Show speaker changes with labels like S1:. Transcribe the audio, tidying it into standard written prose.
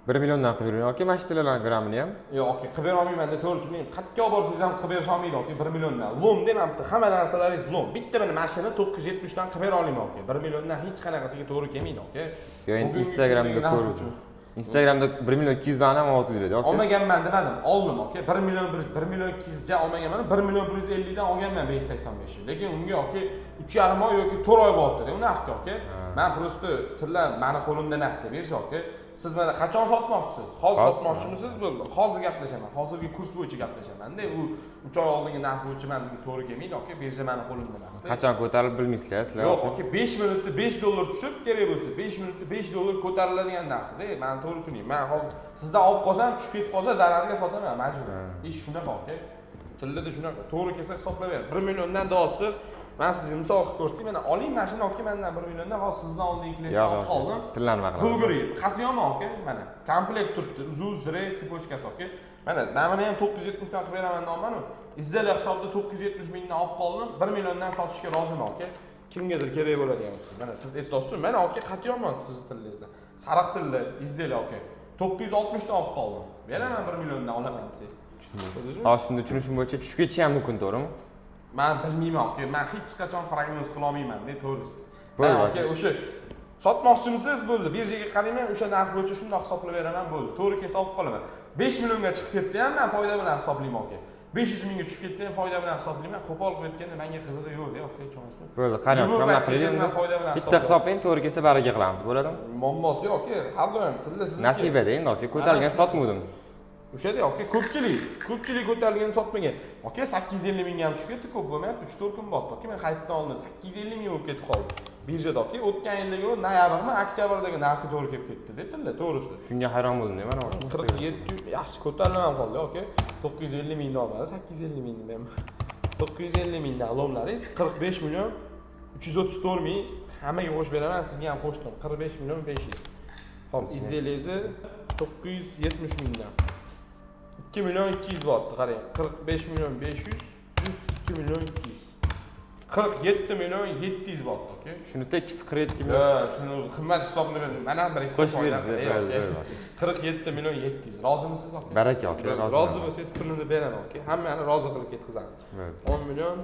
S1: 1 milliondan qilib bering, aka, mana shu tillalarni grammini ham.
S2: Yo'q, aka, qilib bera olmayman-da, to'g'ri tushunmang. Qayerga olib borsangiz ham qilib berisha olmaydi, aka, 1 milliondan. Лом da mana bitta hamma narsalaringiz лом. Bitta mana mashina 970 dan qilib bera olmayman, aka. 1 milliondan hech qanaqasiga to'g'ri kelmaydi, aka.
S1: Yo, endi
S2: Bugungi
S1: Instagramda
S2: kundagi narx
S1: ko'rib
S2: uchun.
S1: Instagramda 1 million 200 dan ham olyapti, aka.
S2: Olmaganman demadim, oldim, aka. 1 million 1 million 200 ja olmaganman, 1 million 150 dan olganman 585. Lekin unga, aka, 3,5 oy yoki 4 oy bo'lyapti u narxga, aka. Man просто tilla mani qo'limda emas deb berish, aka. Siz mana qachon sotmoqchisiz? Hozir
S1: Hozir.
S2: sotmoqchimisiz? Bo'ldi. Hozir gaplashaman. Hozirgi kurs bo'yicha gaplashaman-da. U 3 oy oldingi narx bo'yicha man bunga to'g'ri kelmaydi, aka. Birja mani qo'limda emas.
S1: Qachon ko'tarilib bilmaysizlar sizlar.
S2: Yo'q, aka, 5 minutda 5 dollar tushib, kerak bo'lsa 5 minutda 5 dollar ko'tariladigan narsa-da. Mani to'g'ri tushuning. Man hozir sizdan olib qolsam, tushib ketib qolsa, zararga sotaman majbur. Ish shunaqa, aka. Tillada shunaqa. To'g'ri kelsa hisoblab ber. 1 milliondan deyapsiz. Man sizga misol qilib ko'rsatay. Mana oling mashina, aka, mandan 1 milliondan hozir sizdan oldingi klientdan
S1: Yo'q,
S2: olib
S1: yo'q.
S2: qoldim.
S1: Tillani nima qilaman?
S2: Bulgari qatiyonmi, aka? Mana komplekt turibdi. Uzun zire цепочка si, aka. Mana buni ham 970 dan qilib beraman deyapman-u. Изделие hisobida 970 mingdan olib qoldim. 1 milliondan sotishga roziman, aka. Kimgadir kerak bo'ladigan bo'lsa. Mana siz aytyapsiz, mana, aka, qatiyonman sizni tillingizdan. Sariq tilla изделие, aka. 960 dan olib qoldim. Beraman 1 milliondan olaman desangiz. Ko'rdingizmi?
S1: Hozir shunda tushunishim bo'yicha tushib ketishi ham mumkin, to'g'rimi?
S2: Man bilmayman, aka. Man hech qachon prognoz qila olmayman-da, to'g'risi.
S1: Bo'ldi,
S2: Man,
S1: aka.
S2: aka, o'sha sotmoqchimisiz, bo'ldi. Birjaga qarayman, o'sha narx bo'yicha shundoq hisoblab beraman, bo'ldi. To'g'ri kelsa olib qolaman. 5 millionga chiqib ketsa ham man foyda bilan hisoblayman, aka. 500 mingga tushib ketsa ham foyda bilan hisoblayman. Qo'pol qilib aytganda menga qizig'i yo'q-da, aka, ishonasizmi?
S1: Bo'ldi, qarang,
S2: Любой
S1: aka, bunaqa
S2: payt
S1: qilaylik
S2: kelsangiz
S1: endi.
S2: man foyda bilan
S1: Bitta
S2: hisoblayman.
S1: hisoblang, to'g'ri kelsa baraka qilamiz, bo'ladimi?
S2: Muammosi yo'q, aka. Har doim tilla sizniki.
S1: Nasibada endi, aka, ko'tarilgan sotmadim.
S2: O'shada, aka, ko'pchilik ko'tarilgan sotmagan. Aka, 850 mingga ham tushib ketdi, ko'p bo'lmayapti, 3-4 kun bo'ldi. Aka, men hayitdan oldin 850 ming bo'lib ketib qoldi. Birjada, aka, o'tgan yildagi noyabrmi, oktyabrdagi narxi to'g'ri kelib ketdi, tilla, to'g'risi.
S1: Shunga hayron bo'ldim, mana.
S2: 47 yaxshi ko'tarilib ham qoldi, aka. 950 mingdan olmadi, 850 ming demayman. 950 mingdan лом laringiz 45 million 334 ming hammaga qo'shib beraman, sizga ham qo'shdim. 45 million 500. Xo'p, изделие si 970 mingdan. 2 million 200 bo'lyapti, qarang. 45 million 500 плюс 2 million 200. 47 million 700 bo'lyapti, aka.
S1: Shuni tekis 47 million.
S2: Ha, shuni o'zi qimmat hisoblab berdim. Mana ham bir ekstra
S1: Qo'shib
S2: foyda
S1: bersiz,
S2: qiling,
S1: bo'ldi,
S2: aka.
S1: bo'ldi.
S2: 47 million 700. Rozimisiz, aka?
S1: Baraka, aka, roziman.
S2: Rozi bo'lsangiz pulini beraman, aka. Hammani rozi qilib ketkazamiz.
S1: Bo'ldi.
S2: 10 million